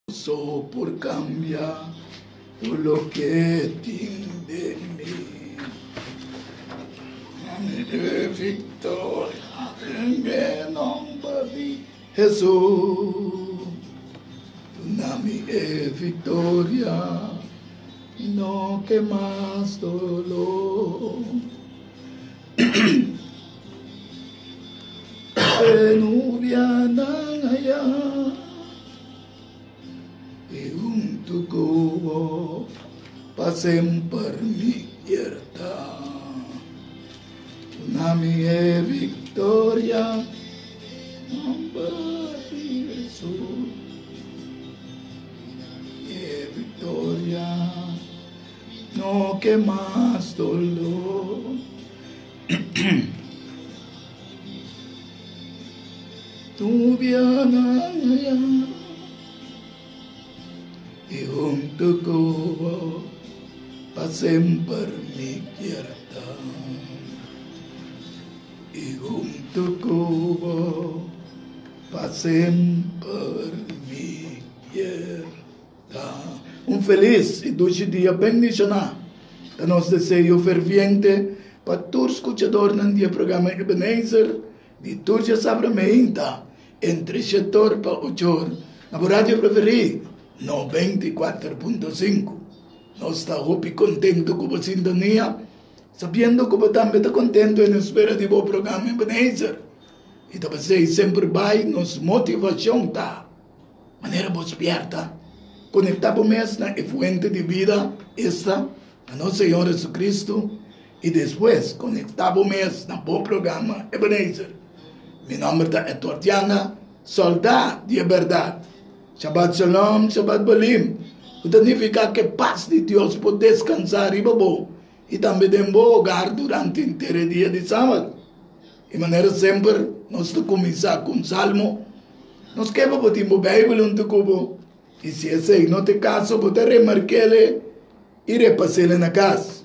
So por cambia tur loke tin den mi. Mi e victoria den e nomber di Jesus. Duna mi e victoria, mi no ke mas dolor. E nubianan aya i huntu ku bo pa semper mi kier ta. Duna mi e viktoria, nomber di Hesus. E viktoria. No ke mas dolor. Nubianan aya i huntu ku bo pa semper mi kier ta. I huntu ku bo pa semper mi kier Ta un felis i dushi dia bendishoná. Ta nos deseo ferviente pa tur skuchadornan di e programa Ebenezer di tur djasabra meinta entre shetor pa ochor na bo radio preferí 94.5. Nos ta hopi kontento ku bo sintonia, sabiendo ku bo tambe ta kontento en espera di bo programa Ebenezer. I ta p'esei semper bai nos motivashon ta. Manera bo spièrta, konektá bo mes na e fuente di bida, esta, na nos Señor Jesucristo, i despues konektá bo mes na bo programa Ebenezer. Mi nòmber ta Edward Yanga, sòldá di e bèrdat. Shabbat Shalom, Shabbat Balim, ku ta nifiká ku e pas di Dios por deskansá riba bo i tambe den bo hogar durante henter e dia di Sabat. Di manera semper nos ta kuminsá ku un salmo. Nos ke pa bo tin bo Beibel huntu ku bo, i si esei no ta e kaso, bo ta remark'el i repas'el na kas.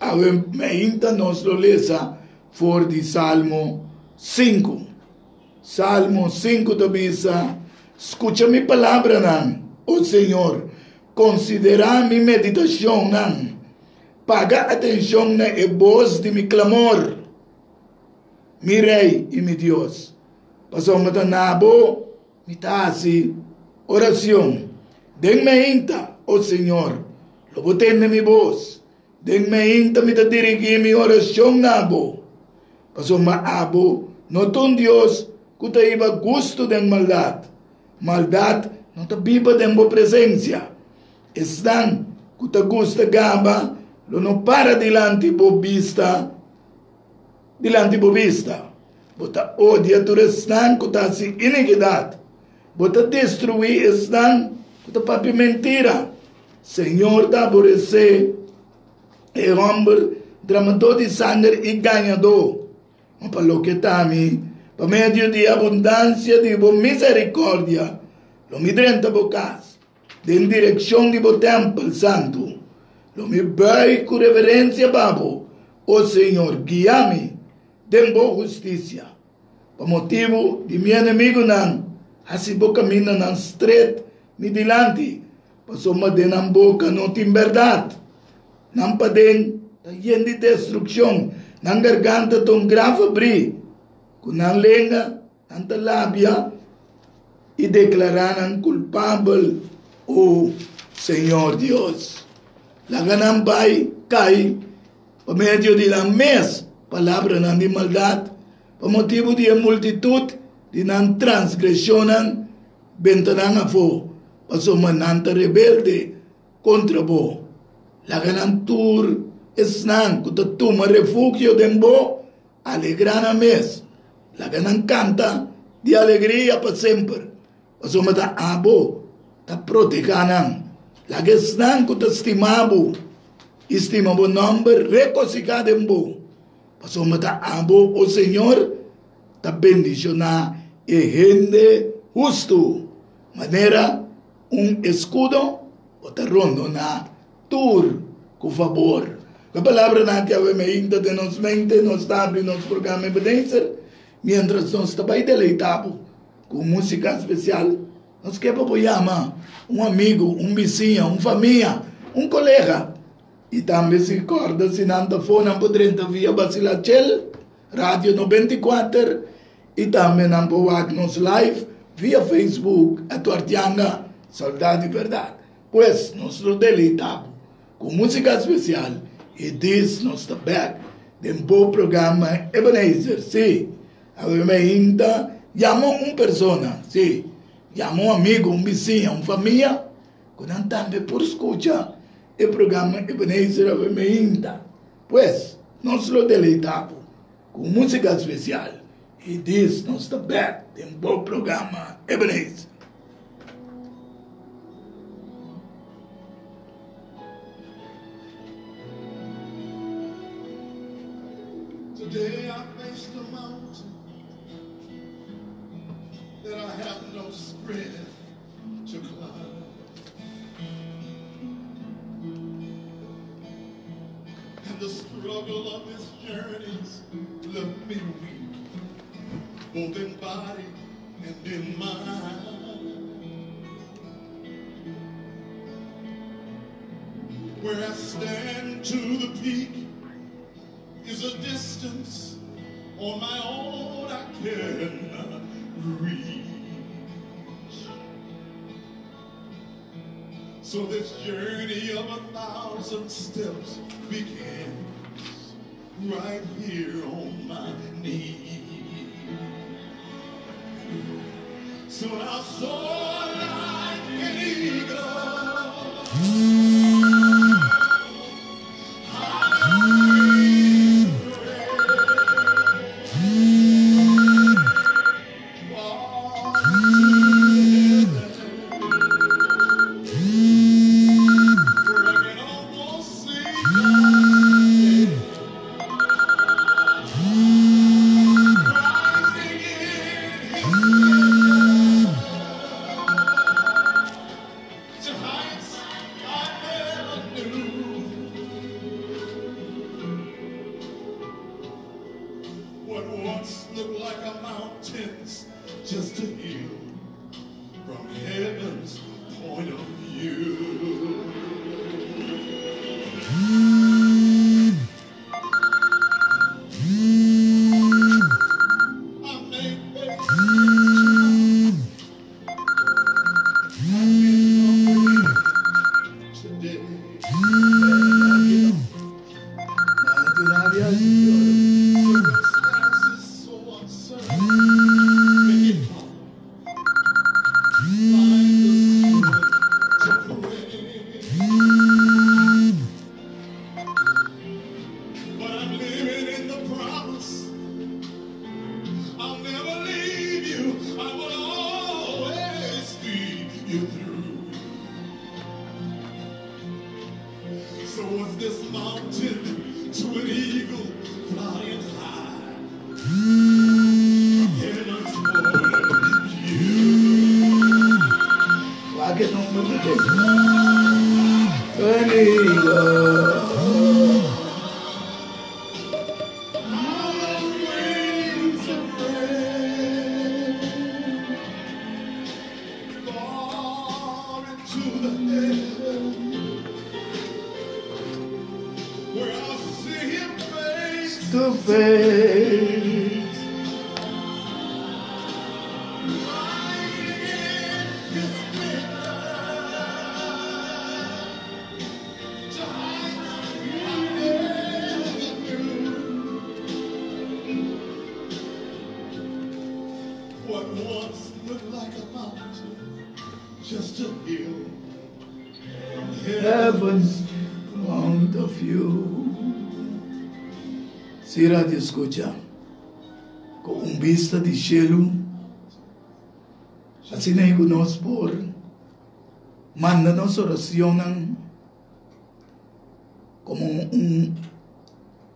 Awe mainta nos lo lesa for di Salmo sinku. Salmo sinku ta bisa, Skucha mi palabranan, o señor, konsiderá mi meditashonnan. Paga atenshon na e bos di mi klamor, mi Rei i mi Dios, pasobra ta na bo mi ta hasi oracion. Den meinta, o Señor, lo bo tende mi bos, den meinta mi ta dirigí mi oracion na bo, pasobra abo no ta un Dios cu ta hiba gustu den maldad, maldad no ta biba den bo presencia. Esnan ku ta gusta gaba lo no para dilanti bo bista, dilanti bo bista. Bo ta odia tur esnan ku ta hasi inikidat. Bo ta destruí esnan ku ta papia mentira. Señor ta aboresé e hòmber dramadó di sanger i gañadó. Ma pa loke ta mi, pa medio di abundansia di bo miserikòrdia, lo mi drenta bo kas. Den direkshon di bo tèmpel santu, lo mi bùi ku reverensia pa bo, o Señor, guia mi den bo hustisia. Pa motibu di mi enemigunan, hasi bo kamindanan stret mi dilanti, pasobra den nan boka no tin bèrdat. Nan paden ta yen di destrukshon, nan garganta ta un gran fabrí, ku nan lenga Nan ta labia i deklará nan kulpabel, O Señor Dios. Laga nan bai kai pa medio di nan mes palabranan di maldat, pa motibu di e multitut di nan transgreshonnan, benta nan afó, pasobra nan ta rebelde kontra bo. Laga nan tur esnan ku ta tuma refugio den bo Alegrá nan mes, laga nan kanta di alegria pa semper, pasobra ta abo ta protehá nan. Laga esnan ku ta stima bo i stima bo nòmber regosihá den bo, pasobra ta abo, o señor, ta bendishoná e hende hustu. Manera un eskudo bo ta rondoná Tur ku fabor. Ku e palabranan aki awe meinta den nos mente, nos ta abri nos programa Ebenezer, mientras nos ta bai deleitá bo ku un músika spesial. Nos ke pa bo yama un amigu, un bisiña, un famia, un kolega. I tambe si kòrda si nan ta afó nan por drenta via Basilachel, Radio 94, i tambe nan por wak nos live via Facebook Eduard Janga, Soldado di Bèrdat. Pues nos lo deleitá bo ku músika spesial i dis nos ta bèk den bo programa Ebenezer. Sí, awe mainta yama un persona, sí, yama un amigu, un bisiña, un famia ku nan tambe por skucha e programa Ebenezer awe mainta. Pues nos lo deleitá bo ku músika spesial i dis nos ta bèk den bo programa Ebenezer. Today I face the mountain that I have no strength to climb. And the struggle of this journey's left me weak, both in body and in mind. Where I stand to the peak is a distance on my own I cannot reach. So this journey of 1,000 steps begins right here on my knees. Soon I'll soar like an eagle. What once looked like a mountain's just a hill from heaven's point of view. I may face today. Circumstances so uncertain make it hard. Find the strength to pray. But I'm living in the promise. I'll never leave you. I will always see you through. So what's this mountain to an eagle flying high? Heaven's point of view. Wak e number ku tin. An eagle. On the wings of rain, far into the heaven, where I'll see him face to face. Rising in his splendor to heights I never knew. What once looked like a mountain, just a hill from heaven's point of view. Si radio skucha ku un bista di shelu, asina ei ku nos por manda nos oracionnan komo un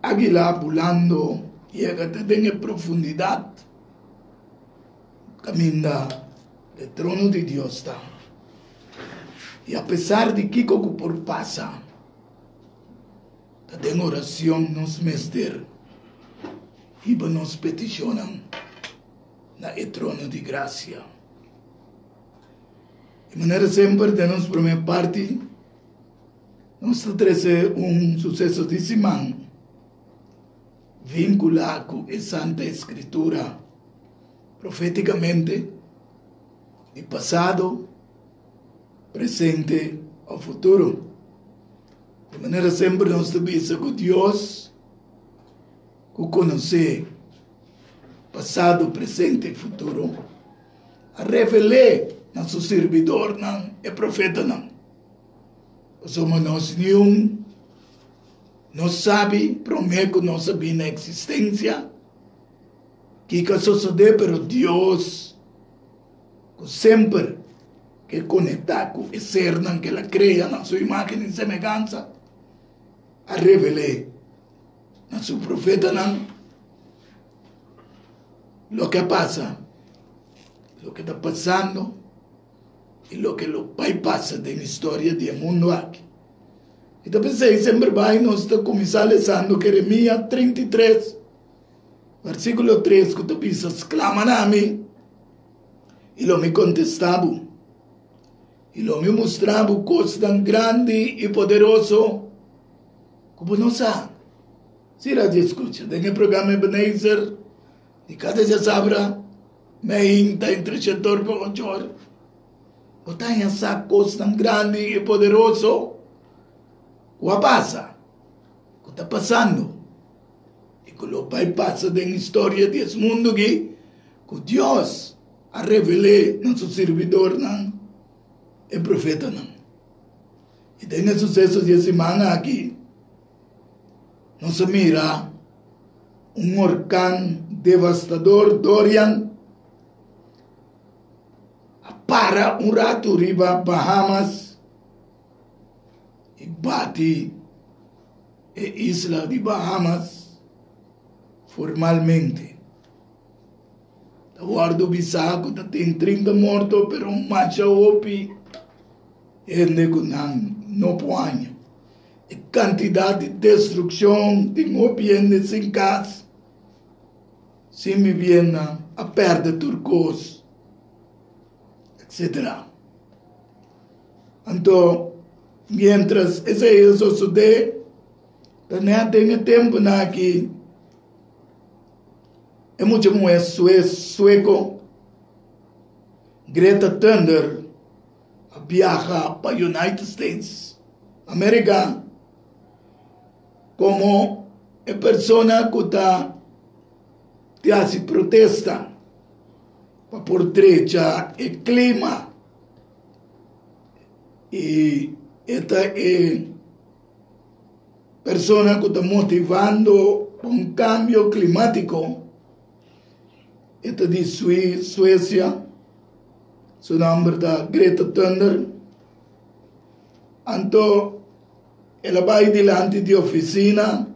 águila bulando yega te den e profundidat kaminda e trono di Dios ta. I apesar di kiko ku por pasa, ta den oracion nos mester hiba nos peticionnan na e trono di gracia. Di manera semper den nos promé parti nos ta trese un suseso di siman vinkulá ku e Santa Eskritura profétikamente di pasado, presente òf futuro. Di manera semper nos ta bisa ku Dios ku konosé pasado, presente i futuro a revel'é na su sirbidornan, e profetanan. Pasobra nos niun no sabi promé ku nos a bini na eksistensia kiko a sosodé, pero Dios ku semper ke konektá ku e sernan ku el a krea na su imágen i semehansa a revel'é na su profetanan. Loke a pasa, loke ta pasando i loke lo bai pasa den historia di e mundu aki. I ta p'esei semper bai nos ta kuminsá lesando Jeremia 33, versíkulo 3 ku ta bisa, Sklama na mi i lo mi kontestá bo, i lo mi mustra bo kosnan grandi i poderoso ku bo no sa. Si radio scucha den e programa Ebenezer di cada djasabra meinta entre shetor pa ocho or, bo ta haña sa cosnan grandi i poderoso cu a pasa, cu ta pasando i cu lo bai pasa den historia di es mundo aki cu Dios a revel'é na su sirbidornan, e profetanan. I den e suceso di e siman aki, Nos a mira un orkan devastador, Dorian, a para un ratu riba Bahamas i bati e isla di Bahamas formalmente. Ta wòrdu bisa ku ta tin 30 morto, pero masha hopi hende ku nan no por haña. E kantidat di destrukshon tin hopi hende sin kas, sin bibienda, a pèrdè tur kos, etsetera. Anto, miéntras esei a sosodé, ta nèt den e tempunan aki e mucha muhé sueko Greta Thunberg a biaha pa United States America como e persona cu ta di haci protesta pa por drecha e clima y e ta e persona cu ta motivando pa un cambio climatico. E ta di Suecia. Su nomber ta Greta Thunberg. Anto el a bai dilanti di oficina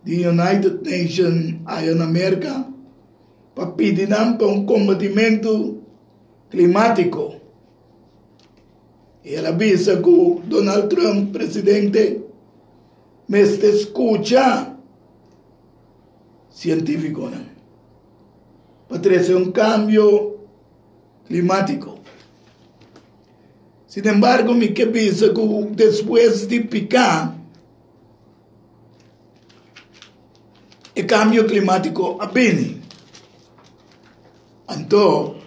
di United Nation aya na Merca pa pidi nan pa un combatimento climatico. Y el a bisa cu Donald Trump, presidente, mester scucha cientificonan pa trece un cambio climatico. Sin embargo, mi ke bisa ku despues di piká, e kambio klimatiko a bini. Anto,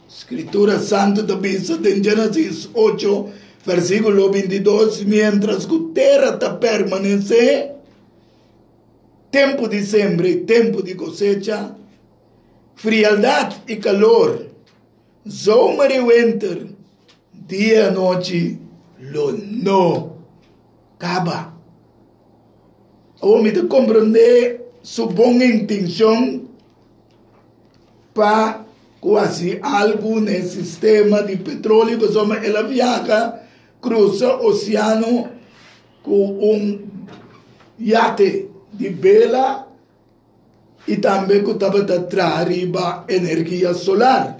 Skritura Santu ta bisa den Genesis 8, versíkulo 22, miéntras ku tera ta permanesé, tempu di sembra i tempu di kosecha, frialdat i kalor, Zomer i winter, dia i anochi lo no kaba. Awor mi ta komprondé su bon intenshon pa ku hasi algu na e sistema di petroleo pasobra el a viaha krusa oseano ku un yate di bela. i tambe ku tabata traha riba energia solar.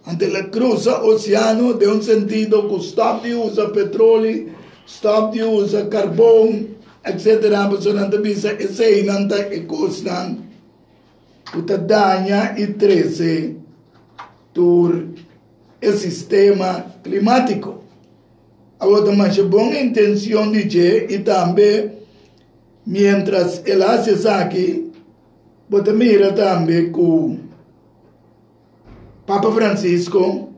Anto el a krusa oseano den un sentido ku stòp di usa petroli, stòp di usa karbon, etsetera, pasobra nan ta bisa eseinan ta e kosnan ku ta daña i trese tur. E sistema klimátiko. Awor ta masha bon intenshon di dje i tambe miéntras el a hasi esaki bo ta mira tambe ku Papa Francisco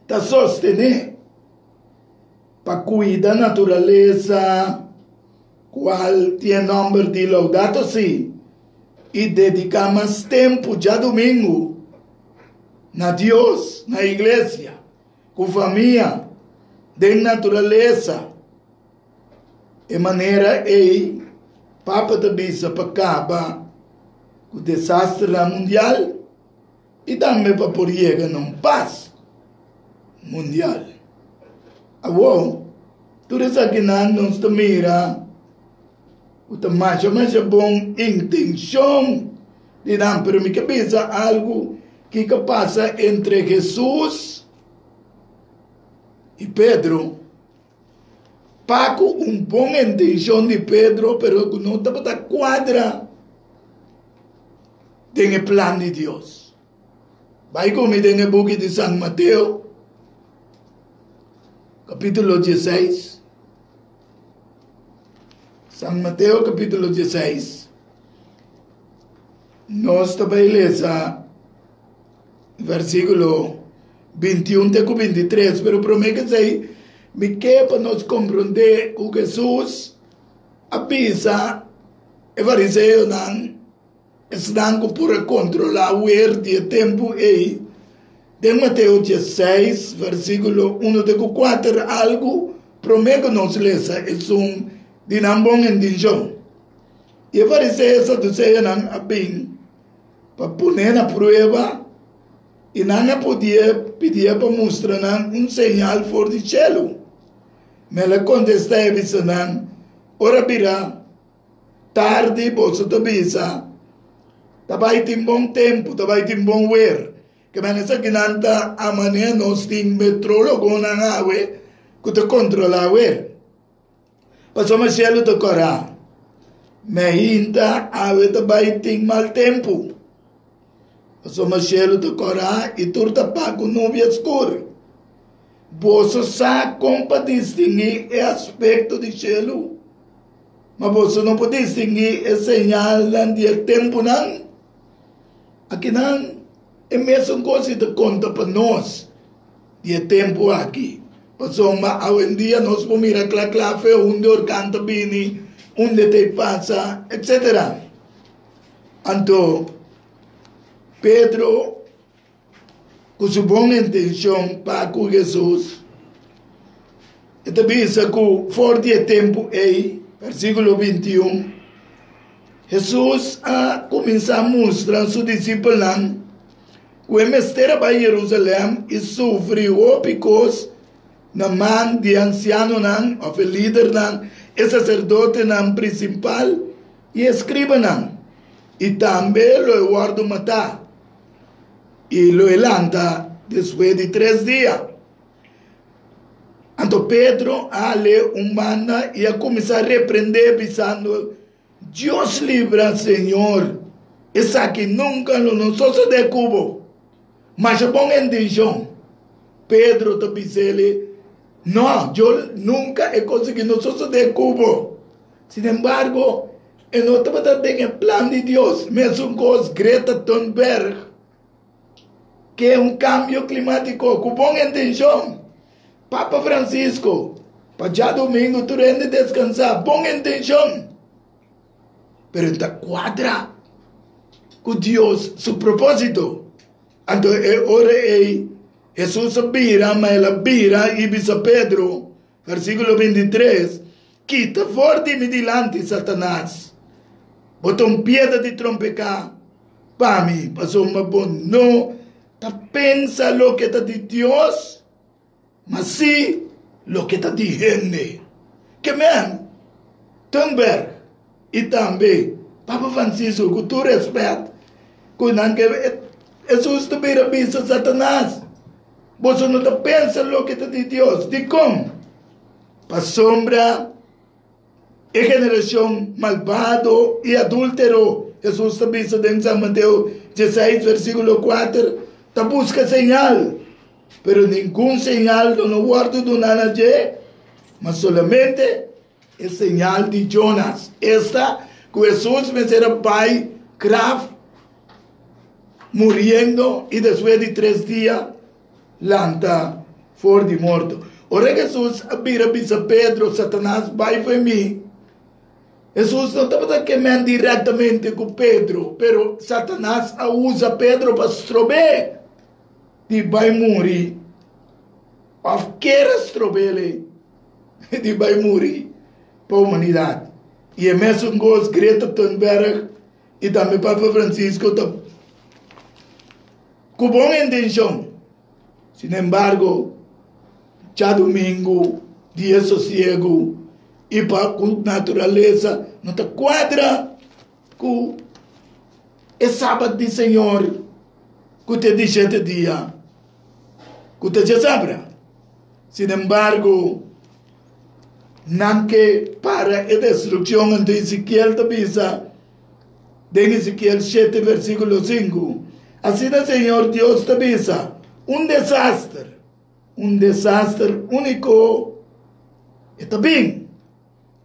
ta sostené pa kuida naturalesa kual tin e nòmber di Laudato Si i dediká mas tempu djadumingu na Dios, na iglesia, ku famia, den naturalesa. E manera ei Papa ta bisa pa kaba ku desasternan mundial i tambe pa por yega na un pas mundial. Awor, tur esakinan nos ta mira ku ta masha masha bon intenshon di nan, pero mi ke bisa algu kiko pasa entre Hesus i Pedro. Pa ku un bon intenshon di Pedro, pero ku no tabata kuadra den e plan di Dios. Bai ku mi den e buki di San Mateo, kapítulo dieseis. San Mateo, kapítulo dieseis. Nos ta bai lesa versíkulo 21 te ku 23, pero promé ke esei, mi ke pa nos komprondé ku Hesus a bisa e fariseonan, esnan ku por a kontrolá wer di e tempu ei, den Mateo dieseis, versíkulo unu te ku kuater, algu promé ku nos lesa esun di nan bon intenshon. I e fariseo i saduseonan a bin pa pon'é na prueba, i nan a pudié pidié pa mustra nan un señal for di shelu. Ma el a kontestá i a bisa nan, Ora bira tardi boso ta bisa, Ta bai tin bon tempu, ta bai tin bon wer. Ke men esakinan ta a manera nos tin metrologonan awe ku ta kontrolá wer. Pasobra shelu ta kòrá. Meinta awe ta bai tin mal tempu. Pasobra shelu ta kòrá i tur ta pa ku nubia skur. Boso sa kon pa distinguí e aspekto di shelu, ma boso no por distinguí e señalnan di e tempunan. Akinan e mesun kos i ta konta pa nos. Di e tempu aki, pasobra awendia nos por mira kla kla fe unda e orkan ta bini, unda e ta e pasa, etsetera. Anto, Pedro, ku su bon intenshon pa ku Hesus, e ta bisa ku for di e tempu ei, versíkulo 21, Hesus a kuminsá mustra su disipelnan ku e mester a bai Jerusalèm i sufri hopi kos na man di e ansianonan òf e lidernan, e saserdotenan prinsipal i e eskribanan, i tambe lo e wòrdu matá i lo e lanta despues di tres dia. Anto Pedro a hal'é un banda i a kuminsá reprend'é, bisando, Dios libra, Señor, esaki nunca lo no sosode cu bo. Masha bon intencion. Pedro ta bis'el, No, yo nunca e cos aki no sosode cu bo. Sin embargo, e no tabata den e plan di Dios. Mesun cos Greta Thunberg ke un cambio climatico cu bon intencion. Papa Francisco, pa djadomingo tur hende descansá, bon intencion, pero e ta cuadra cu Dios su proposito. Anto e ora ei Jesus a bira, ma el a bira i bisa Pedro, versiculo 23, Kita for di mi dilanti, Satanas! Bo ta un piedra di trompecá pa mi, pasobra bo no ta pensa loke ta di Dios, Ma si loke ta di hende. Ke men, Thunberg i tambe Papa Francisco ku tur respet ku nan ke Hesus ta bira bisa Satanas, boso no ta pensa loke ta di Dios. Dikon? Pasobra e generashon malbado i adúltero, Hesus ta bisa den San Mateo dieseis versíkulo kuater, ta buska señal. Pero ningun señal lo no wòrdu duná na dje, ma solamente e señal di Jonas, esta, ku Hesus mester a bai graf muriendo i despues di tres dia lanta for di morto. Ora Hesus a bira bisa Pedro, Satanas, bai fo'i mi! Hesus no tabata kemen direktamente ku Pedro, pero Satanas a usa Pedro pa strob'é di bai muri òf ker a strob'é di bai muri pa humanidat. I e mesun kos Greta Thunberg i tambe Papa Francisco ta ku bon intenshon. Sinembargo, djadumingu dia sosiegu i pa ku naturalesa no ta kuadra ku e sabat di Señor ku ta e di shete dia ku ta djasabra. Sinembargo, nan ke para e destrukshon. Anto Ezekiel ta bisa den Ezekiel shete versikulo sinku, Asina Señor Dios ta bisa, Un desaster, un desaster úniko, e ta bin,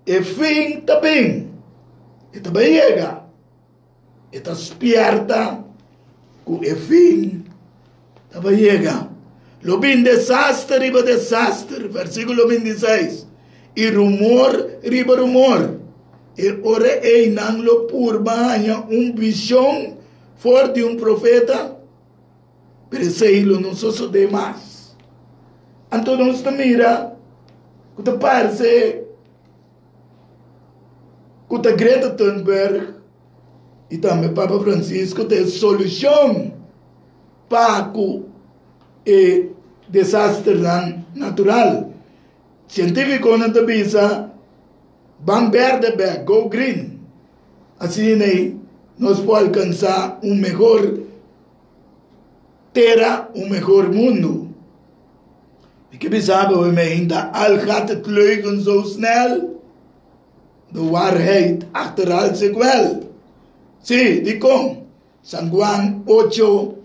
e fin ta bin, e ta bai yega. E ta spièrta ku e fin ta bai yega. Lo bin desaster riba desaster, versíkulo 26, i rumor riba rumor. E ora ei nan lo purba haña un vishon for di un profeta, pero esei lo no sosodé mas. Anto nos ta mira ku ta parse ku ta Greta Thunberg i tambe Papa Francisco ta e solushon pa ku e desasternan natural. Sientífikonan ta bisa ban bèrdè bèk, go green, asina ei nos por alkansá un mehor tera, un mehor mundu. Mi ke bisa bo mi ainda al gaat het leugen zo snel, de waarheid achterhaalt zich wel. Sí, dikon? San Juan ocho,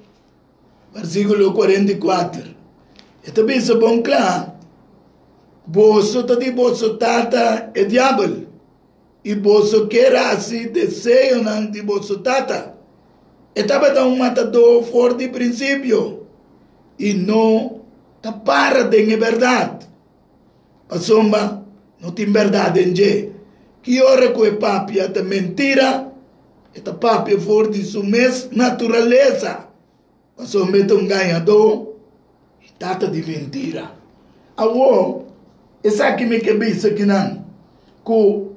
versíkulo 44. E ta bisa bon kla, Boso ta di boso tata e diabel, i boso kier hasi deseonan di boso tata. E tabata un matadó for di prinsipio i no ta para den e bèrdat, pasobra no tin bèrdat den dje. Ki ora ku e papia ta mentira, e ta papia for di su mes naturalesa. Pasobra e ta un gañadó i tata di mentira. Awor, esaki mi ke bisa kinan, ku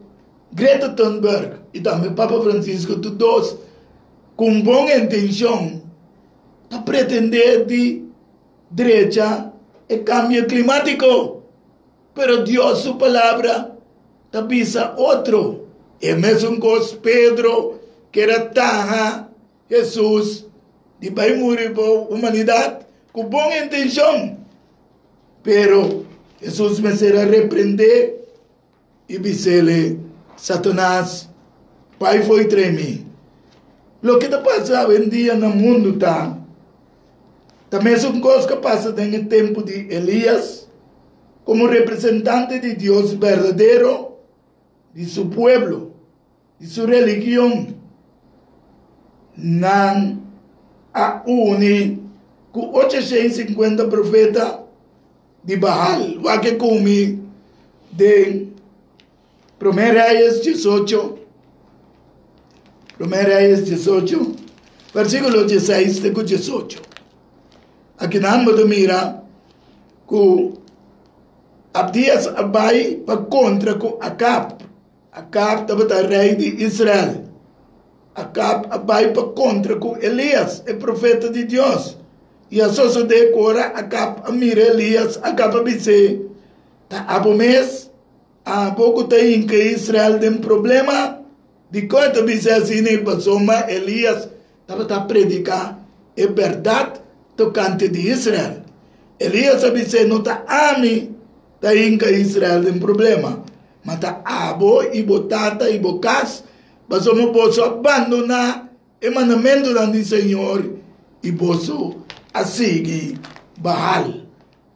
Greta Thunberg i tambe Papa Francisco tur dos ku un bon intenshon ta pretendé di drecha e kambio klimátiko. Pero Dios su palabra ta bisa otro. E mesun kos Pedro ker a taha Hesus di bai muri pa humanidat ku bon intenshon, pero Hesus mester a reprendé i bis'el, Satanas, bai fo'i trae mi. Loke ta pasa awendia na mundu ta ta mesun kos ku a pasa den e tempu di Elias komo representante di Dios berdadero di su pueblo. Di su religion. Nan a uni ku 850 profeta di Baal. Wak e kumi den Promé Reyes 18, Promé Reyes 18, versíkulo 16 te ku 18. Akinan bo ta mira ku Abdias a bai pa kontra ku Akab. Akab tabata rei di Israel. Akab a bai pa kontra ku Elias, e profeta di Dios. I a sosodé ku ora Akab a mira Elias, Akab a bis'é, Ta abo mes? Abo ku ta hinka Israel den problema? Dikon e ta bis'é asina? Pasobra Elias tabata prediká e bèrdat tokante di Israel. Elias a bis'é, No ta ami ta hinka Israel den problema, Ma ta abo i bo tata i bo kas, pasobra boso a bandoná e mandamentunan di Señor i boso a sigui Baal.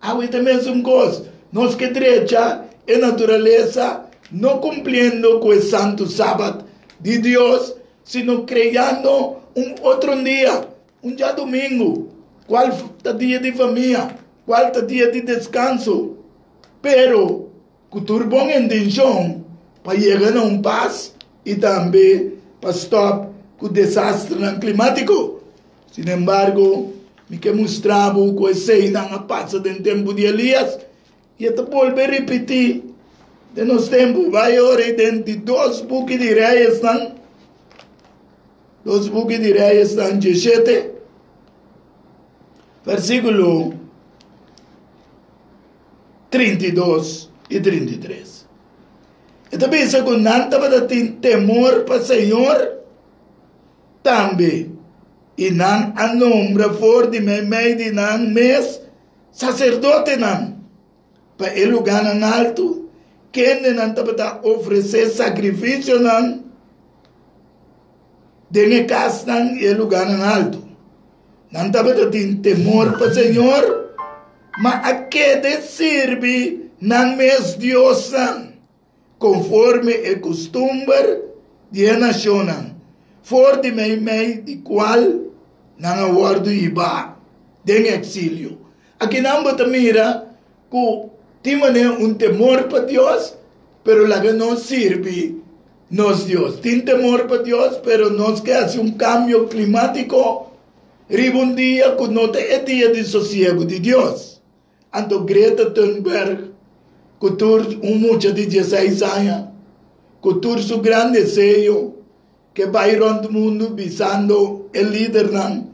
Awe ta mesun kos, nos ke drecha e naturalesa no kumpliendo ku e santu Sabat di Dios, sino kreando un otro dia, un djadumingu, kual ta dia di famia, kual ta dia di deskanso, pero ku tur bon intenshon pa yega na un pas i tambe pa stòp ku desasternan klimátiko. Sinembargo, mi ke mustra bo ku eseinan a pasa den tempu di Elias i e ta bolbe ripití den nos tempu. Bai ora i den di dos buki di Reyesnan, dos buki di Reyesnan dieshete, versíkulo 32 i 33. E ta bisa ku nan tabata tin temor pa Señor tambe, i nan a nombra for di meimei di nan mes saserdotenan pa e lugánan altu, kendenan tabata ofresé sakrifisionan den e kasnan i e lugánan altu. Nan tabata tin temor pa Señor, ma a keda sirbi nan mes diosnan, konforme e kustumber di e nashonnan, for di meimei di kual nan a wòrdu hibá den eksilio. Akinan bo ta mira ku tin manera un temor pa Dios, pero laga nos sirbi nos Dios. Tin temor pa Dios, pero nos ke hasi un kambio klimátiko riba un dia ku no ta e dia di sosiegu di Dios. Anto Greta Thunberg, ku tur un mucha di dieseis aña, ku tur su gran deseo, ke bai rònt mundu bisando e lidernan,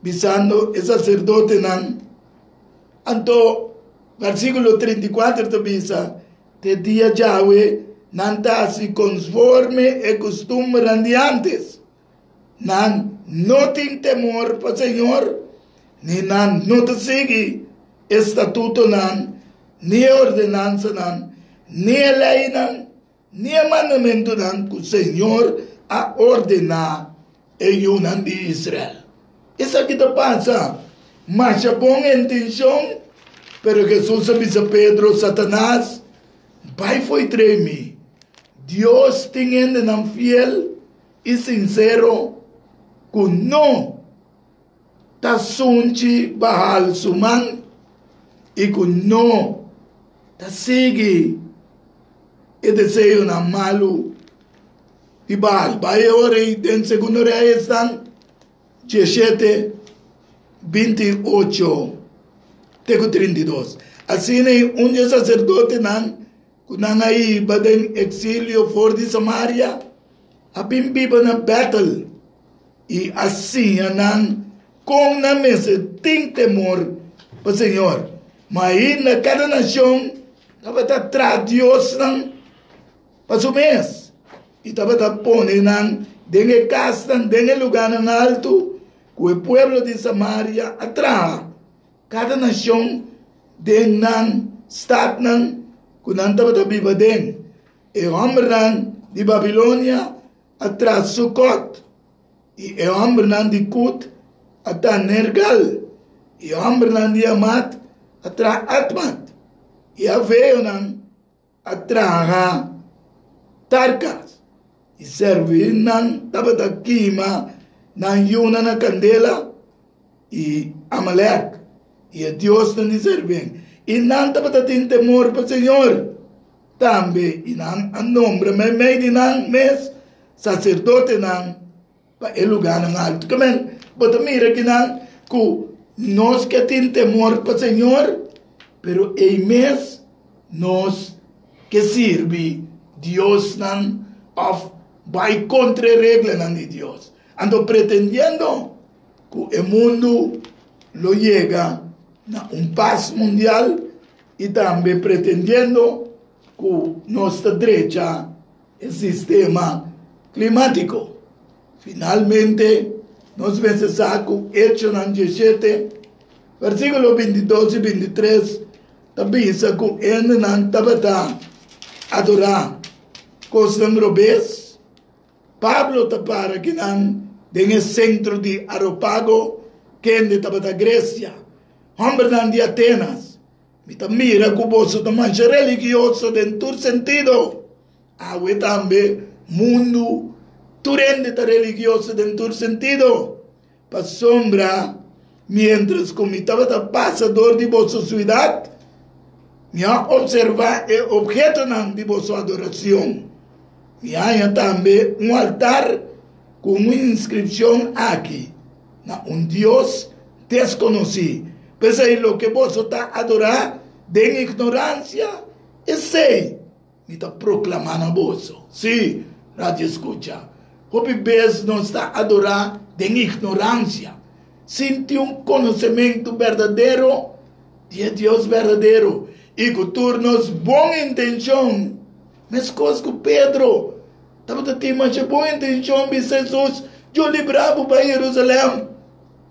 bisando e saserdotenan. Anto versíkulo 34 ta bisa, Te dia djawe nan ta hasi konforme e kustumbernan di ántes. Nan no tin temor pa Señor, ni nan no ta sigui e statutonan, ni e ordenansanan, ni e leinan, ni e mandamentunan ku Señor a ordená e yunan di Israel. Esaki ta pasa masha bon intenshon, pero Hesus a bisa Pedro, Satanas, bai fo'i trei mi. Dios tin hendenan fiel i sinsero ku no ta sunchi Baal su man i ku no ta sigui e deseonan malu di Baal. Bai e ora ei den Segundo Reyesnan 17, 28 te ku 32. Asina ei un di e saserdotenan ku nan a hiba den eksilio for di Samaria a bin biba na Betel i a siña nan kon nan mester tin temor pa Señor. Ma ainda kada nashon tabata traha diosnan pa su mes i tabata pone nan den e kasnan, den e lugánan altu ku e pueblo di Samaria a traha. Kada nashon den nan statnan ku nan tabata biba den. E hòmbernan di Babilonia a traha Sukot, i e hòmbernan di Kut a traha Nergal, i e hòmbernan di Hamat a traha Atmat, i e aveonan a traha Tarkas, i servinnan tabata kima nan yunan na kandela, i Amalek, i e diosnan di servin, i nan tabata tin temor pa Señor. Tambe i nan a nombra meimei di nan mes saserdotenan pa e lugánan altu. Ke men, bo ta mira kinan ku nos ke tin temor pa Señor, pero ei mes nos ke sirbi diosnan òf bai kontra e reglanan di Dios. Anto pretendiendo ku e mundu lo yega na un pas mundial i tambe pretendiendo ku nos ta drecha e sistema klimátiko. Finalmente, nos mester sa ku Echonan 17, versíkulo 22 i 23 ta bisa ku hendenan tabata adorá kosnan robes. Pablo ta para kinan den e sentro di Areopago, kende tabata Gresia. Hòmbernan di Atenas, mi ta mira ku boso ta masha religioso den tur sentido. Awe tambe mundu tur hende ta religioso den tur sentido. Pasobra miéntras ku mi tabata pasa dor di boso siudat, mi a opservá e ophetonan di boso adorashon. Mi a haña tambe un altar ku un inskripshon aki, Na un Dios deskonosí. P'esei loke boso ta adorá den ignoransia, esei Mi ta proklamá na boso. Sí, radio skucha. Hopi bes nos ta adorá den ignoransia, sin tin un konosementu berdadero di e Dios berdadero i ku tur nos bon intenshon. Meskos ku Pedro tabata tin masha bon intenshon bisa Hesus, Yo libra bo bai Jerusalèm,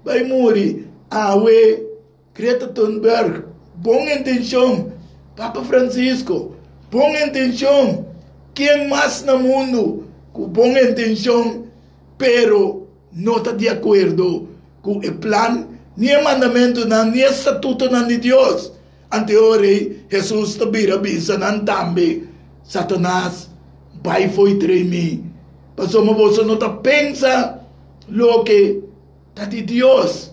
bai muri. Awe. Greta Thunberg, bon intenshon. Papa Francisco, bon intenshon. Ken mas na mundu ku bon intenshon pero no ta di akuerdo ku e plan ni e mandamentunan ni e statutonan di Dios? Ante ora ei Hesus ta bira bisa nan tambe, Satanas, bai fo'i trei mi, pasobra boso no ta pensa loke Ta di Dios,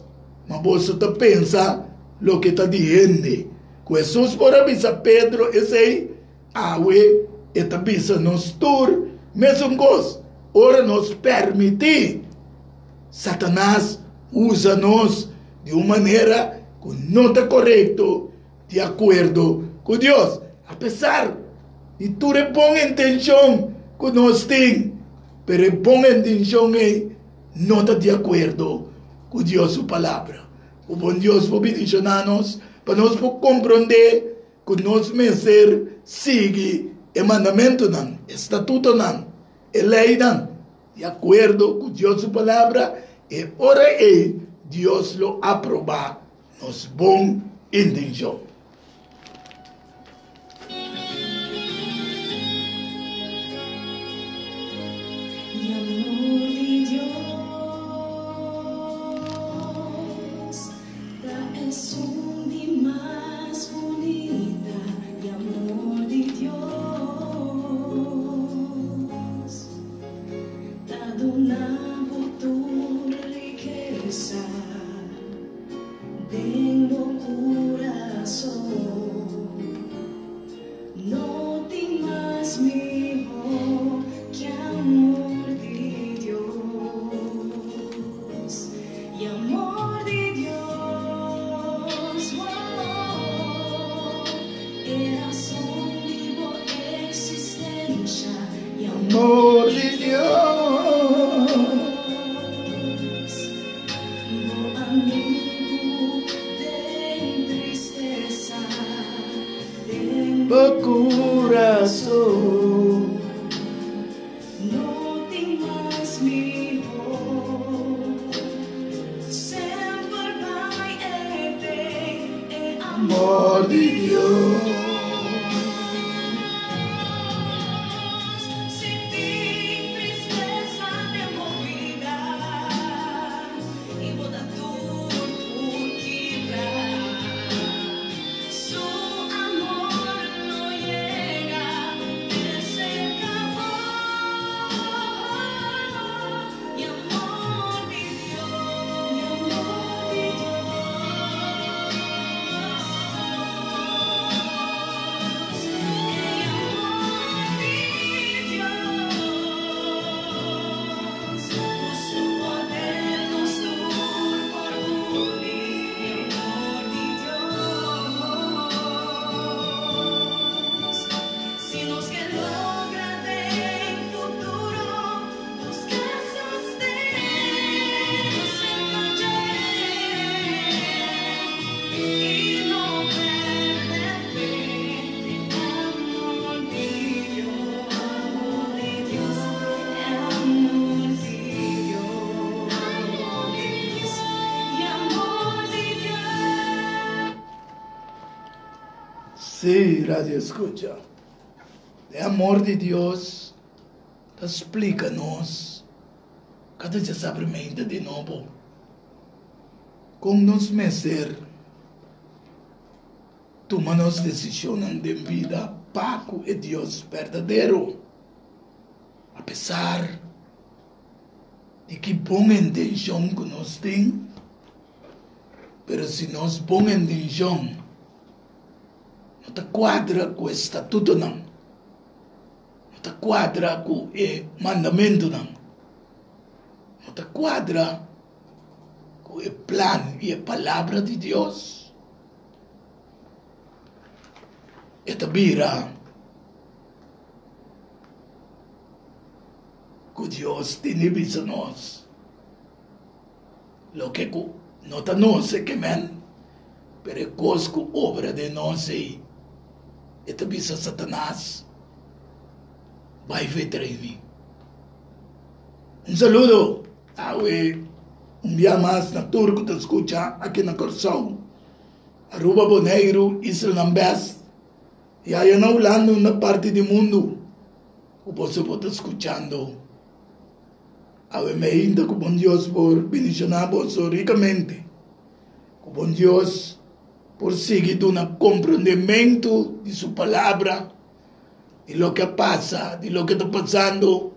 ma boso ta pensa loke ta di hende. Ku Hesus por a bisa Pedro esei, awe e ta bisa nos tur mesun kos. Ora nos permití Satanas usa nos di un manera ku no ta korekto di akuerdo ku Dios, apesar di tur e bon intenshon ku nos tin, pero e bon intenshon ei no ta di akuerdo ku Dios su Palabra. Ku bon Dios por bendishoná nos pa nos por komprondé ku nos mester sigui e mandamentunan, e statutonan, e leinan di akuerdo ku Dios su Palabra, e ora ei Dios lo aprobá nos bon intenshon. Den bo kurason no tin mas mihó ke amor di Dios. E amor di Dios, oh, e rason di bo eksistensha. E amor di Dios. Bo kurason. Amor di Dios. Sí, Radio Escucha. E amor di Dios ta splika nos kada djasabre mente di nobo kon nos mester. tuma nos desishonnan den bida pa ku e Dios berdadero. Apesar di ki bon intenshon ku nos tin, pero si nos bon intenshon no ta kuadra ku e statutonan, no ta kuadra ku e mandamentunan, no ta kuadra ku e plan i e palabra di Dios, e ta bira ku Dios tene bisa nos. Loke ku no ta nos e ke men, pero e kos ku obra den nos ei, e ta bisa Satanas, Bai fe tra'i mi. Un saludo awe un bia mas na tur ku ta skucha aki na Kòrsou, Aruba, Boneiru, Islanan Bes i aya na Hulanda unda parti di mundu ku boso por ta skuchando. Awe meinta ku bon Dios por bendishoná boso rikamente, ku bon Dios por sigui duna komprondementu di su Palabra, di loke a pasa, di loke ta pasando,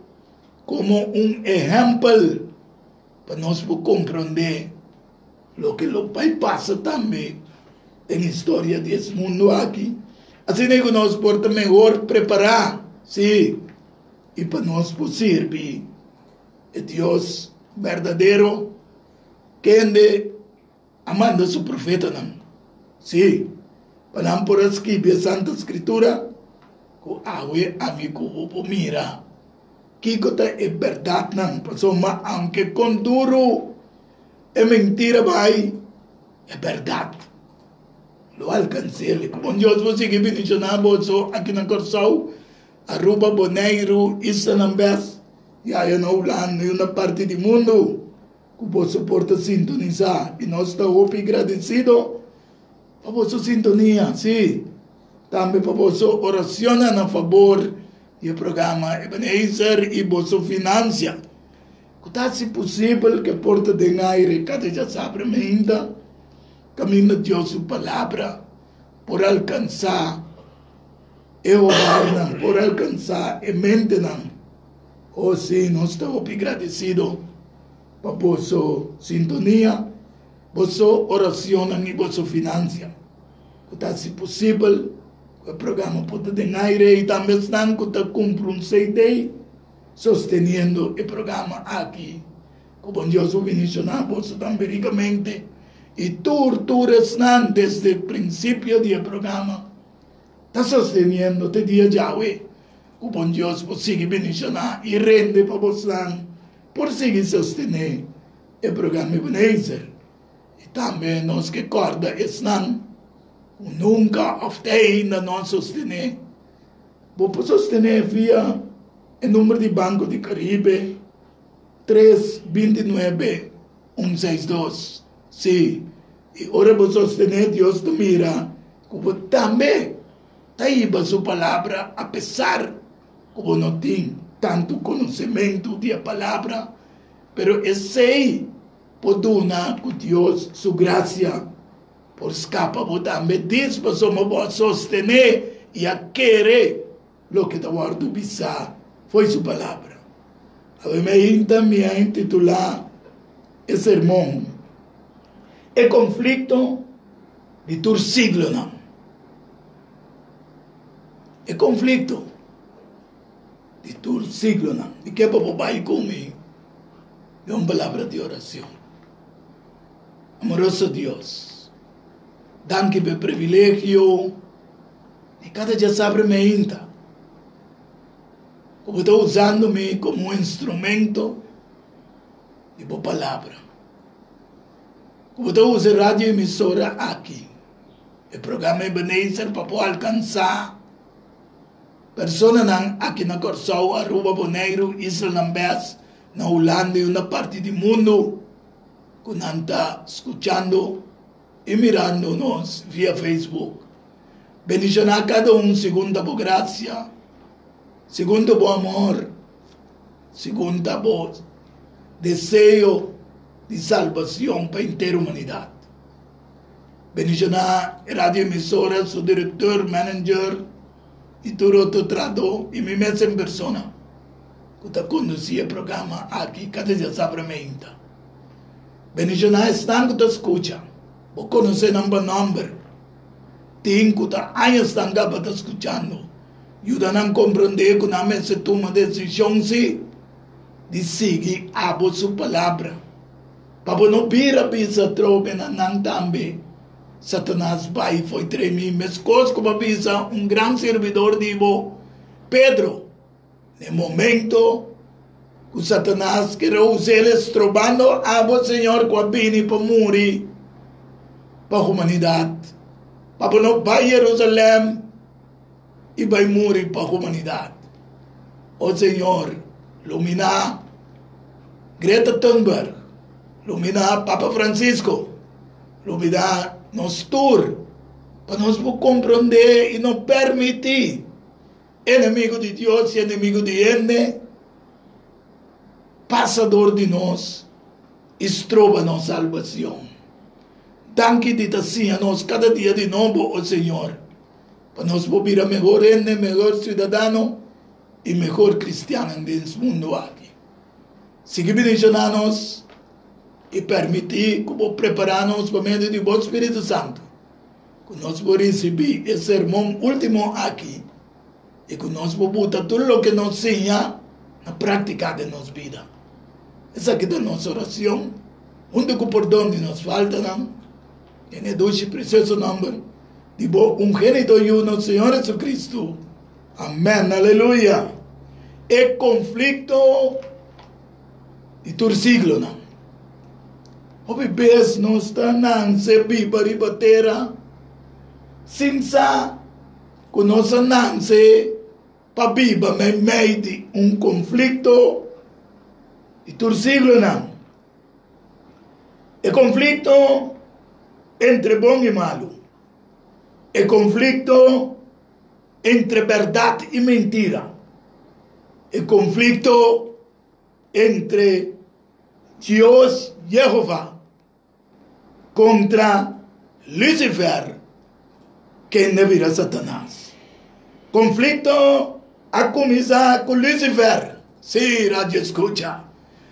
komo un ehèmpel pa nos por komprondé loke lo bai pasa tambe den historia di es mundu aki. Asina ku nos por ta mehor prepará, sí. I pa nos por sirbi e Dios berdadero, kende a manda su profetanan, sí, pa nan por a skibi e Santa Skritura, ku awe ami ku bo por mira kiko ta e bèrdatnan, pasobra aunke kon duru e mentira bai, e bèrdat lo alkans'el. Ku bon Dios por sigui bendishoná boso aki na Kòrsou. Aruba, Boneiru, islanan bes i aya na Hulanda i una parti di mundu ku boso por ta sintonisá i nos ta hopi gradesido pa boso sintonia, sí, tambe pa boso oracionnan na fabor di e programa Ebenezer i boso finansia ku ta hasi posibel ku e por ta den aire kada djasabra mainta kaminda Dios su Palabra por alkansá. E hogarnan por alkansá e mentenan. Oh sí, nos ta hopi gradesido pa boso sintonia, boso oracionnan i boso finansia ku ta hasi posibel ku e programa por ta den aire i tambe esnan ku ta kumpra un CD sosteniendo e programa aki. Ku bon Dios por bendishoná boso tambe rikamente i tur tur esnan desde prinsipio di e programa. Ta sosteniendo te dia djawe ku bon Dios por sigui bendishoná i rende pa bosnan por sigui sostené e programa Ebenezer. I tambe nos ke kòrda esnan ku nunka òf te ainda no a sostené. Bo por sostené via e number di Banco di Caribe tres bintinuebe un seis dos. Sí, i ora bo sostené Dios ta mira Ku bo tambe ta hiba su palabra apesar ku bo no tin tantu konosementu di e palabra, pero esei por duna ku Dios su grasia por skapa bo tambe dis pasobra bo a sostené i a kere loke ta wòrdu bisá fo'i su palabra. Awe mi a hinta mi a intitulá e sermon E Konflikto di Tur Siglonan. E Konflikto di Tur Siglonan. Mi ke pa bo bai ku mi den un palabra di orashon. Amoroso Dios, danki pa e privilegio di kada djasabra mi ainda ku bo ta usando mi komo un instrumento di bo palabra. Ku bo ta usa e radio emisora aki, e programa Ebenezer pa por alkansá personanan aki na Kòrsou, Aruba, Boneiru, islanan bes, na Hulanda i unda parti di mundu ku nan ta skuchando i mirando nos via Facebook. Bendishoná kada un segun ta bo grasia, segun ta bo amor, segun ta bo deseo di salbacion pa henter humanidad. Bendishoná e radio emisora, su direktor, manager i tur otro trahadó i mi mes en persona ku ta kondusí e programa aki kada djasabra meinta. Bendishoná esnan ku ta skucha. Bo konosé nan pa nòmber. Tin ku ta añasnan kaba ta skuchando. Yuda nan komprondé ku nan mester tuma desishon sí di sigui abo su palabra. Pa bo no bira bisa trobe na nan tambe, Satanas bai fo'i tremi meskos ku bo a bisa un gran sirbidor di bo, Pedro. Na e momento ku Satanas ker a us'el strobando abo, Señor, ku a bini pa muri pa humanidat, pa bo no bai Jerusalèm i bai muri pa humanidat. O Señor, luminá Greta Thunberg, luminá Papa Francisco, luminá nos tur, pa nos por komprondé i no permití Enemigo di Dios i enemigo di hende pasa dor di nos i stroba nos salbacion. Danki di ta siña nos cada dia di nobo, o Señor, pa nos por bira mehor hende, mehor ciudadano i mehor cristiannan den es mundo aki. Sigui bendiciona nos i permiti cu bo prepara nos pa medio di bo Spiritu Santo. Ku nos por risibí e sermon último aki i ku nos por buta tur loke nos siña na práktika den nos bida. Esaki ta nos orashon, huntu ku pordon di nos faltanan, den e dushi presioso nòmber di bo Ungenito Yu, nos Señor Jesucristo. Amèn. Aleluya! E konflikto di tur siglonan. Hopi bes nos ta nanse biba riba tera sin sa ku nos a nanse pa biba meimei di un konflikto di tur siglonan. E konflikto entre bon i malu, e konflikto entre bèrdat i mentira, e konflikto entre Dios Yehova kontra Lucifer, kende bira Satanas. Konflikto a kuminsá ku Lucifer. Sí, radio skucha,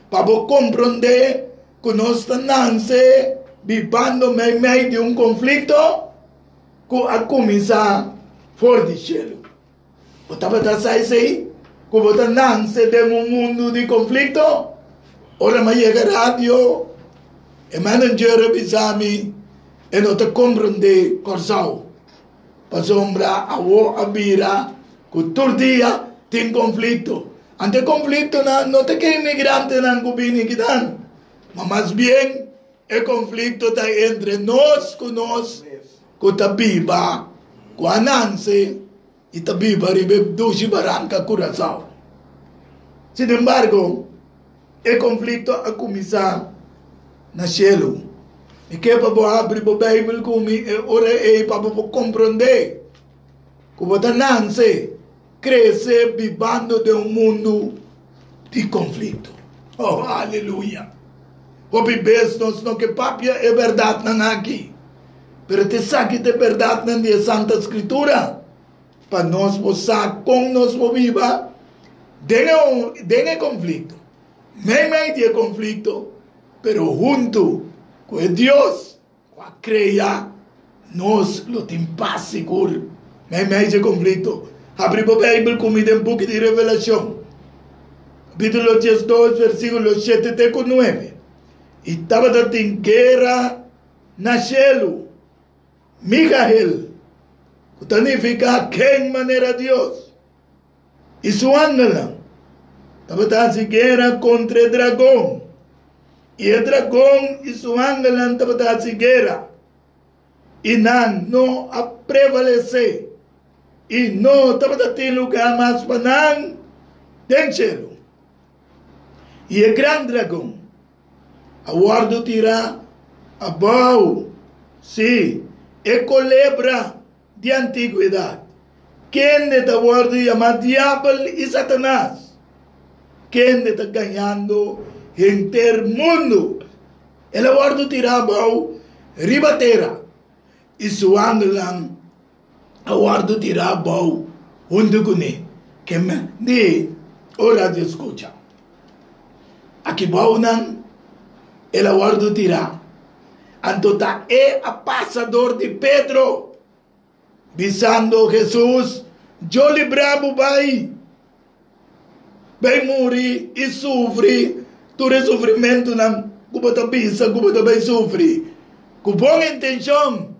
pa bo komprondé ku nos ta nanse bibando meimei di un konflikto ku a kuminsá for di shelu. Bo tabata sa esei? Ku bo ta nanse den un mundu di konflikto? Ora mi a yega radio, e manager a bisa mi e no ta komprondé Kòrsou, pasobra awo a bira ku tur dia tin konflikto. Anto e konfliktonan no ta ke imigrantenan ku bini kinan, ma mas bien e konflikto ta entre nos ku nos ku ta biba ku a nanse i ta biba riba e dushi baranka Curaçao. Sin embargo, e konflikto a kuminsá na shelu. Mi ke pa bo habri bo Beibel ku mi e ora ei pa bo por komprondé ku bo ta nanse, krese bibando den un mundu di konflikto. Oh, aleluya! Hopi bes nos no ke papia e bèrdatnan aki, pero ta esaki ta e bèrdatnan di e Santa Skritura pa nos por sa kon nos por biba den e den e konflikto, meimei di e konflikto, pero huntu ku e Dios ku a krea nos lo tin pas sigur meimei dje konflikto. Habri bo Beibel ku mi den buki di Revelashon, kapítulo 12, versíkulo shete te ku nuebe. I tabata tin guera na shelu. Mikael, ku ta nifiká Ken manera Dios, i su angelnan tabata hasi guera kontra e dragon, i e dragon i su angelnan tabata hasi guera, i nan no a prevalesé, i no tabata tin lugá mas pa nan den shelu. I e gran dragon a wòrdu tirá abou, sí, e kolebra di antigwedat, kende ta wòrdu yamá Diabel i Satanas, kende ta gañando henter mundu. El a wòrdu tirá abou riba tera. i su angelnan a wòrdu tirá abou huntu kuné. Ke di ora di skucha. Aki bounan el a wòrdu tirá. Anto ta e a pasa dor di Pedro, bisando Hesus, Djo libra bo bai! Bai muri i sufri tur e sufrimentunan ku bo ta bisa ku bo ta bai sufri. Ku bon intenshon,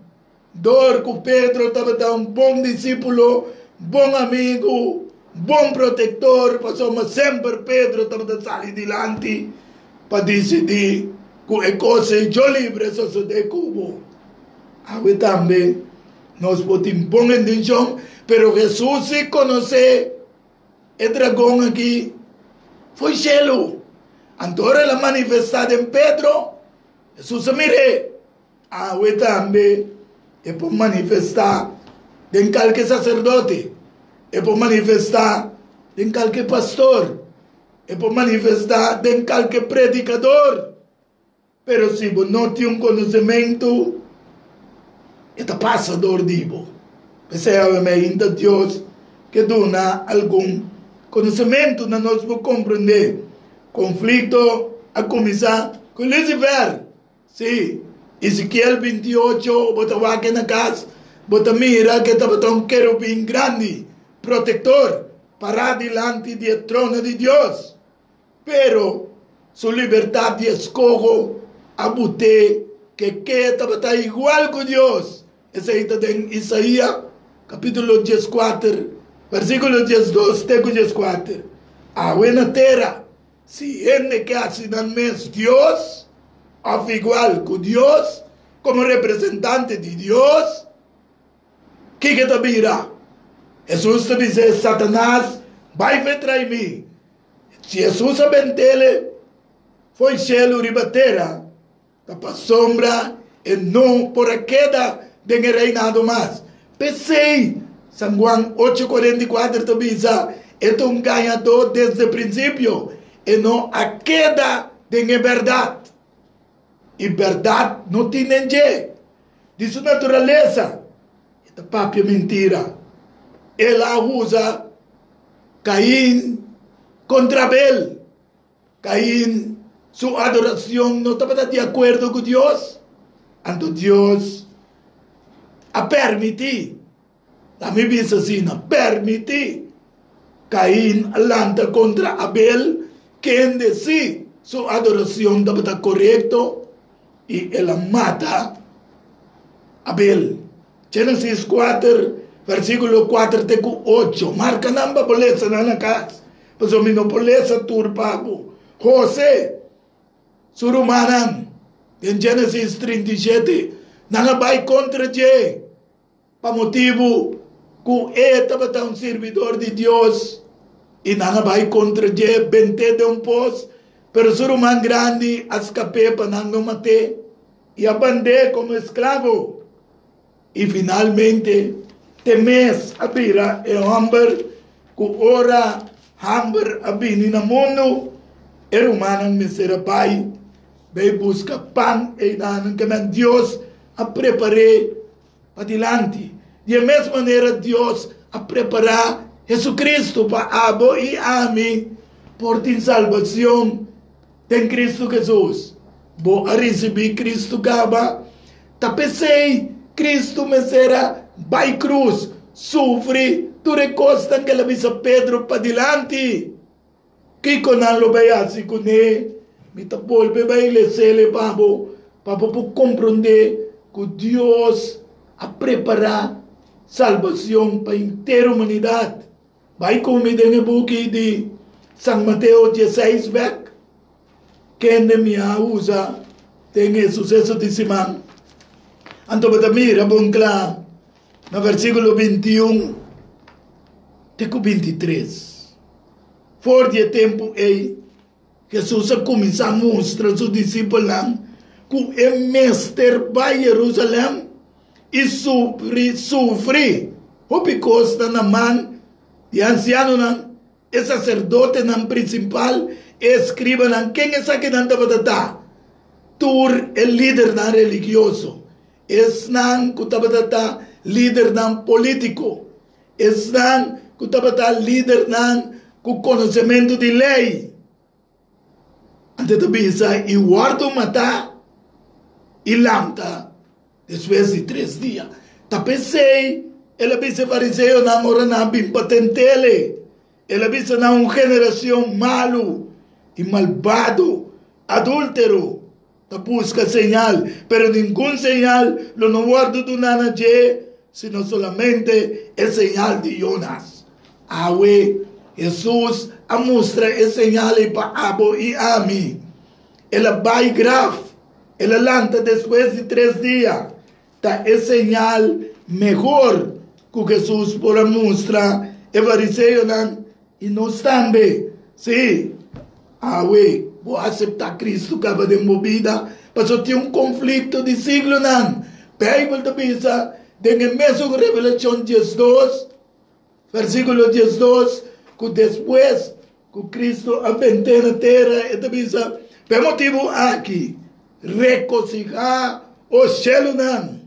dor ku Pedro tabata un bon disípulo, bon amigu, bon protektor, pasobra semper Pedro tabata sali dilanti pa disidí ku e kos ei djo libre sosodé ku bo. Awe tambe nos por tin bon intenshon, pero Hesus si konosé. E dragon aki foi shelu. Anto ora el a manifestá den Pedro, Hesus a mir'é. Awe tambe e por manifestá den kalke saserdote, e por manifestá den kalke pastor, e por manifestá den kalke predikador. Pero si bo no tin un konosementu, e ta pasa dor di bo. P'esei awe mainta Dios ke duna algun konosementu na nos por komprendé. Konflikto a kuminsá ku Lusifer. Sí, Ezekiel 28, bo ta wak na kas, bo ta mira ke tabata un kerubin grandi, protektor, pará dilanti di e trono di Dios. Pero su libertad di escoho a but'é ke ke tabata igual ku Dios. Esei ta den Isaia capítulo 14, versículo 12 te ku 14. Awe na tera, si hende ke hasi nan mes Dios, of igual ku Dios, komo representante di Dios, Kiko ta bira? Hesus ta bisa e Satanas, Bai fe trai mi. Si Hesus a bentele foi shelu riba tera, ta pasobra e no por a keda den e reinado mas. P'esei, San Juan 8:44 ta bisa, E ta un gañadó desde prinsipio, e no a keda den e bèrdat. I bèrdat no tin den dje. Di su naturalesa, e ta papia mentira. El a usa Cain contra Abel. Cain su adoracion no tabata di acuerdo cu Dios, anto Dios a permiti, lami bisa asina, permiti Cain a lanta contra Abel, kende si su adoracion tabata corecto. I el a mata Abel. Génesis 4, versíkulo 4 te ku 8. Marka nan pa bo lesa nan na kas, pasobra mi no por lesa tur pa bo. José, su rumannan, den Génesis 37, nan a bai kontra dje. Pa motibu ku e tabata un sirbidor di Dios i nan a bai kontra dje, bent'é den un pos, pero su ruman grandi a skap'é pa nan no mat'é i a band'é komo esklabo. I finalmente te mes a bira e hòmber ku ora hamber a bini na mundu, e rumannan mester a bai bai buska pan einan. Kimen Dios a prepar'é Padilanti. Di e mes manera Dios a prepará Jesucristo pa abo i ami por tin salbacion den Cristo Jesus. Bo a ricibí Cristo caba? Ta p'esei Cristo mester a bai cruz, sufri tur e cosnan cu el a bisa Pedro padilanti. Kiko nan lo bai hasi kuné? Mi ta bolbe bai les'el pa bo, pa bo por komprondé ku Dios a prepará salbashon pa henter humanidat. Bai ku mi den e buki di San Mateo dieseis bèk, kende mi a usa den e suseso di siman. Anto bo ta mira bon kla na versíkulo 21 te ku 23. For di e tempu ei, Hesus a kuminsá mustra su disipelnan ku e mester bai Yerusalèm i sufri sufri hopi kosnan na man di e ansianonan, e saserdotenan prinsipal, e eskribanan. Ken esakinan tabata ta? Tur e lidernan religioso. Esnan ku tabata ta lidernan polítiko, esnan ku tabata lidernan ku konosementu di lei. Anto e ta bisa, I wòrdu matá i lanta despues di tres dia. Ta p'esei el a bisa e fariseonan ora nan a bin pa tent'el. El a bisa nan, Un generacion malu i malbado, adúltero, ta busca señal, pero ningun señal lo no wordo duná na dje, sino solamente e señal di Jonas. Awe, Hesus a mustra e señal ei pa abo i ami. El a bai graf, el a lanta despues di tres dia. Ta e señal mehor ku Hesus por a mustra e fariseonan i nos tambe. Sí, awe bo aseptá Kristu kaba den bo bida, pasobra tin un konflikto di siglonan. Beibel ta bisa den e mesun Revelashon diesdos, Versíkulo 12, ku despues ku Kristu a bent'é na tera, e ta bisa, Pa e motibu aki, rekosihá, o shelunan,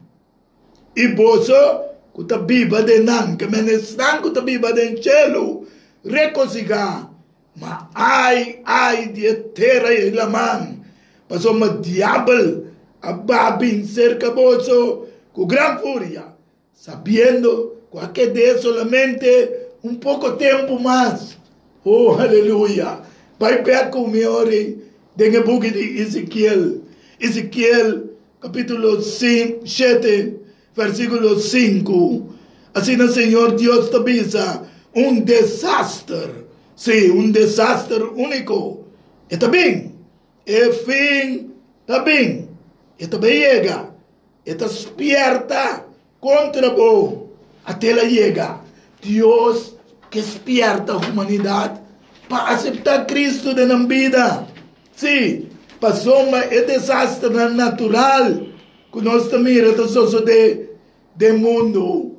i boso ku ta biba den nan, ke men esnan ku ta biba den shelu, rekosihá. Ma ai, ai di e tera i e laman, pasobra diabel a ba bin serka boso ku gran furia, Sabiendo cu a ked'é solamente un poco tempo mas. Oh, aleluya! Bai bek cu mi ori den e buki di Ezekiel. Ezekiel capitulo shete, versiculo sinku. Asina Señor Dios ta bisa, Un desaster, sí, un desaster unico, e ta bin. E fin ta bin. E ta bay yega. E ta spierta kontra bo ate el a yega. Dios ke spierta humanidat pa aseptá Kristu den nan bida. Sí, pasobra e desasternan natural ku nos ta mira ta sosodé den mundu,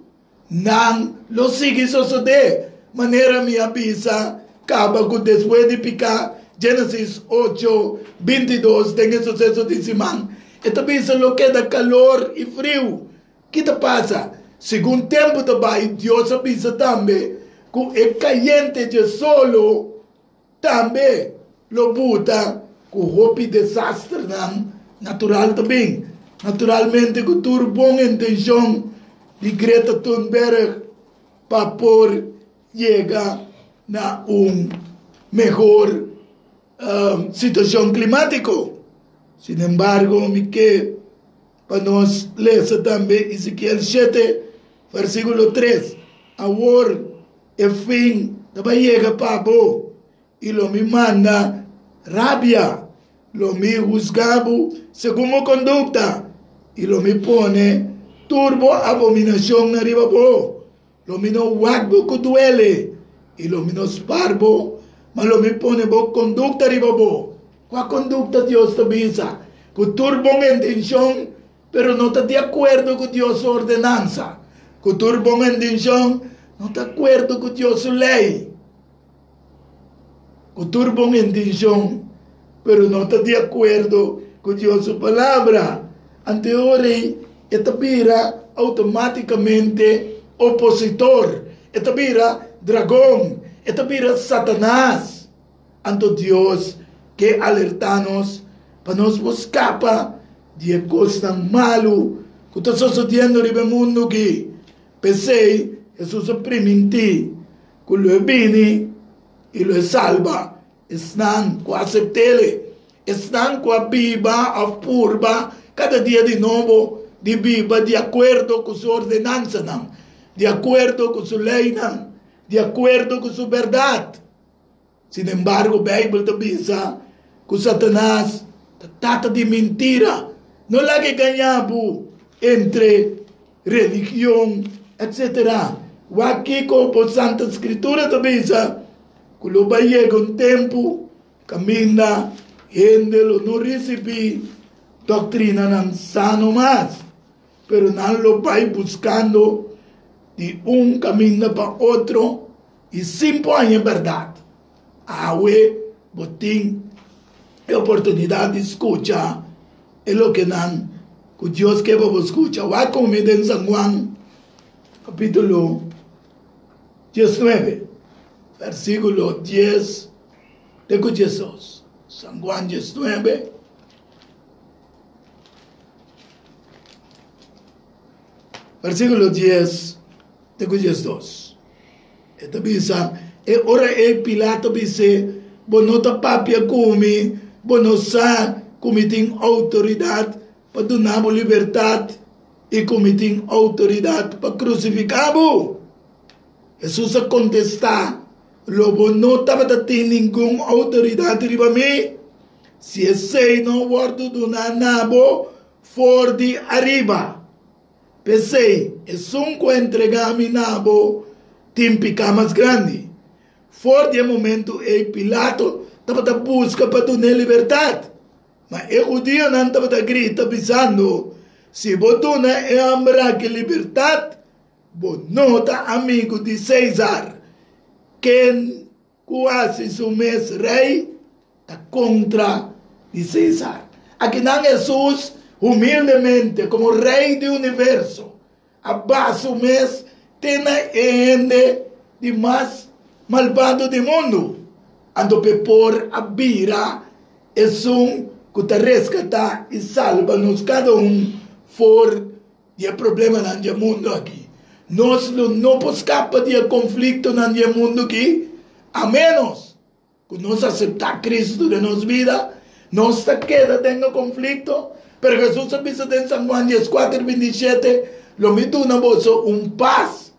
nan lo sigui sosodé, manera mi a bisa kaba ku despues di piká, Génesis ocho, 22, den e suseso di siman, e ta bisa lo keda kalor i friu. Ki ta pasa? Segun tempu ta bai, Dios a bisa tambe ku e kayente dje solo Tambe lo buta ku hopi desasternan natural ta bin. Naturalmente ku tur bon intenshon di Greta Thunberg pa por yega na un mehor situashon klimatiko. Sinembargo mi ke pa nos lesa tambe Ezekiel shete versikulo tres, Awor E fin ta bai yega pa bo, i lo mi manda rabia. Lo mi husga bo segun bo kondukta, i lo mi pone tur bo abominashonnan riba bo. Lo mi no wak bo ku duele, i lo mi no spar bo, ma lo mi pone bo kondukta riba bo. Kua kondukta Dios ta bisa? Ku tur bon intenshon Pero no ta di akuerdo ku Dios su ordenansa. Ku tur bon intenshon, no ta akuerdo ku Dios su lei. Ku tur bon intenshon, pero no ta di akuerdo ku Dios su palabra. Anto e ora ei e ta bira outomátikamente opositor, e ta bira dragon, e ta bira Satanas. Anto Dios ke alertá nos pa nos por skapa di e kosnan malu ku ta sosodiendo riba e mundu aki. P'esei, Hesus a primintí ku lo e bini i lo e salba esnan ku asept'el, esnan ku a biba òf purba kada dia di nobo di biba di akuerdo ku su ordenansanan, di akuerdo ku su leinan, di akuerdo ku su bèrdat. Sin embargo, Bijbel ta bisa cu Satanas ta tata di mentira. No laga e gaña bo entre religion, etc. Wak kico bo Santa Scritura ta bisa, cu lo bay yega un tempo caminda hende lo no ricibi doctrinanan sano mas, pero nan lo bay buscando di un caminda pa otro I sin por haña bèrdat, awe bo tin e oportunidat di skucha e loke nan ku Dios ke pa bo skucha. Wak ku mi den San Juan kapítulo 19, versíkulo 10 te ku 12. San Juan 19. Versíkulo 10 te ku 12. E ta bisa, E ora ei Pilato bis'é, Bo no ta papia ku mi? Bo no sa ku mi tin outoridat pa duna bo libertat i ku mi tin outoridat pa krusifiká bo? Hesus a kontestá, Lo bo no tabata tin ningun outoridat riba mi, si esei no wòrdu duná na bo for di ariba. P'esei, esun ku a entregá mi na bo tin piká mas grandi. For di e momentu ei Pilato tabata buska pa dun'é libertat. Ma e hudionan tabata grita, bisando, Si bo duna e hòmber aki libertat, bo no ta amigu di Sésar. Ken ku hasi su mes rei ta kontra di Sésar. Akinan Hesus humildemente, komo Rei di universo, a baha su mes te na e hende di mas malbado di mundu, anto p'e por a bira esun ku ta reskatá i salba nos kada un for di e problemanan di e mundu aki. Nos lo no por skapa di e konfliktonan di e mundu aki a ménos ku nos aseptá Kristu den nos bida. Nos ta keda den e konflikto, pero Hesus a bisa den San Juan dieskuater 27, Lo mi duna boso un pas,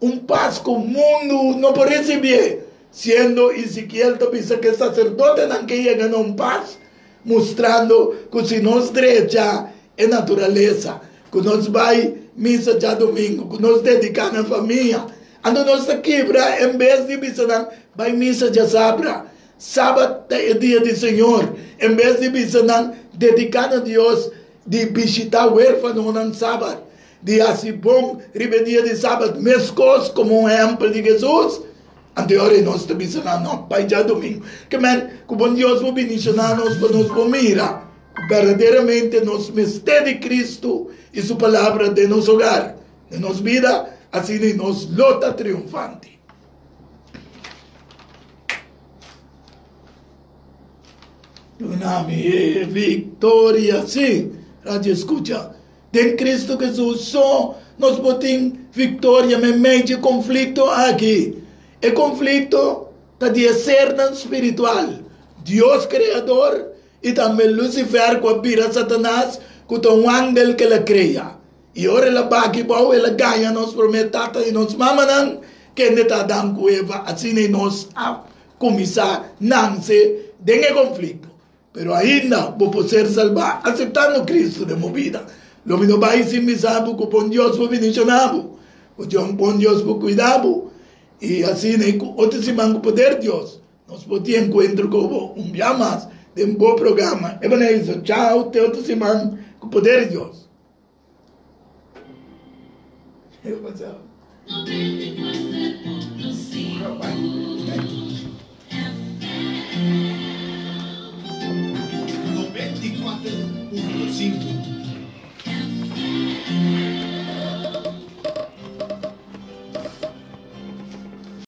un pas ku mundu no por risibié. Siendo Ezekiel ta bisa ku e saserdotenan ke yega na un pas, mustrando ku si nos drecha e naturalesa, ku nos bai misa djadumingu, ku nos dediká na famia. Anto nos ta kibra en bes di bisa nan bai misa djasabra. Sabat ta e dia di Señor. En bes di bisa nan dediká na Dios, di bishitá wérfanonan sabat, di hasi bon riba e dia di sabat meskos komo un ehèmpel di Hesus, anto e ora ei nos ta bisa nan no bai djadumingu. Ke men ku bon Dios por bendishoná nos pa nos por mira ku berdaderamente nos mester di Kristu i su Palabra den nos hogar, den nos bida, asina nos lo ta triunfante. Duna mi e viktoria, sí, Radio Escucha. Den Kristu Hesus so nos por tin viktoria meimei dje konflikto aki. E konflikto ta di e sernan spiritual, Dios Kreador i tambe Lucifer ku a bira Satanas ku ta un angel ku el a krea. I ora el a baki bou, el a gaña nos promé tata i nos mamanan, kende ta Adam ku Eva. Asina i nos a kuminsá nanse den e konflikto. Pero ainda bo por ser salbá aseptando Kristu den bo bida. Lo mi no bai sin bisa bo ku bon Dios por bendishoná bo, ku bon Dios por kuida bo. I asina i ku otro siman ku poder Dios, nos por tin enkuentro ku bo un bia mas den bo programa Ebenezer. Chao, te otro siman ku poder Dios.